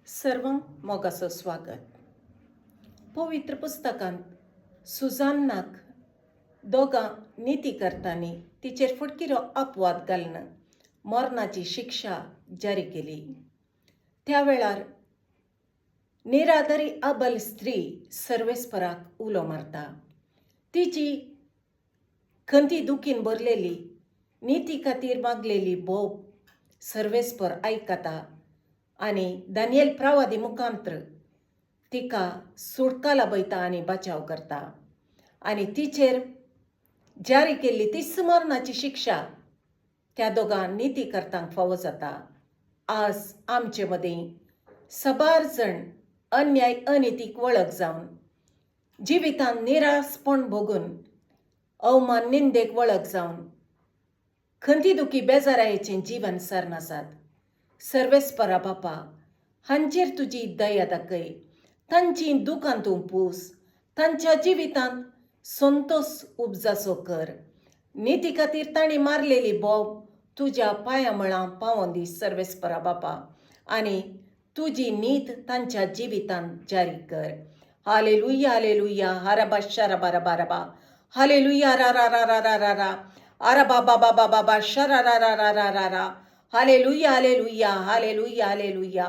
सर्वांक मोगाचो स्वागत. पवित्र पुस्तकांत सुजान्नाक दोगां निती करतानी तिचेर फटकिरो अपवाद घालून मरणाची शिक्षा जारी केली. त्या वेळार निराधारी अबल स्त्री सर्वेस्पराक उलो मारता. तिची खंती दुखीन भरलेली निती खातीर मागलेली बोब सर्वेस्पर आयकता आनी दानियल प्रवादी मुखांत्र तिका सुटका लाभयता आनी बचाव करता आनी तिचेर जारी केल्ली तीच मरणाची शिक्षा त्या दोगां निती करतांक फावो जाता. आज आमचे मदीं सबार जण अन्याय अनितीक वळख जावन जिवितांत निरासपण भोगून अवमान निंदेक वळख जावन खंती दुखी बेजारायेचें जिवन सारनासात. सर्वेस्परा बापा, हांचेर तुजी दया दाखय, तांचीं दुकां तूं पूस, तांच्या जिवितांत संतोस उपजासो कर. निती खातीर तांणी मारलेली बोब तुज्या पांया मळां पावोन दी सर्वेस्परा बापा, आनी तुजी नीत तांच्या जिवितांत जारी कर. हालेलुया, हालेलुया, हाराबा शराबा रबा रबा, हालेलुया, रा रा रा रा रा रा रा, आराबा बाबा बाबा बाबा शरा रा रा रा रा रा रा, hallelujah, hallelujah, hallelujah, hallelujah,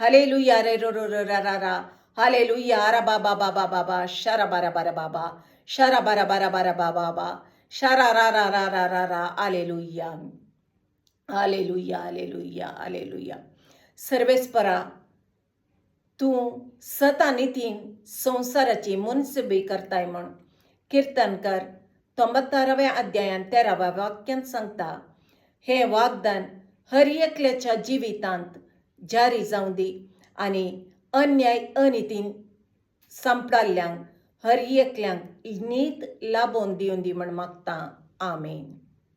hallelujah, रे रो रो रो रा रा रा, हालेलुया, आराबा बाबा बाबा बाबा शरा बारा बारा बाबा शरा बारा बारा बारा बाबा बा शरा रा रा रा रा रा रा, हालेलुया, हालेलुया, हालेलुया, हालेलुया. सर्वेस्परा, तूं सता नितीन संवसाराची मुनसबी करताय म्हूण किर्तनकार 96व्या अध्यायान 13व्या वाक्यांत सांगता. हें वागदान हर एकल्याच्या जिवितांत जारी जावं दी आनी अन्याय अनितीन सांपडाल्ल्यांक हर एकल्यांक नीत लाबोवन दिवं दी म्हण मागता. आमेन.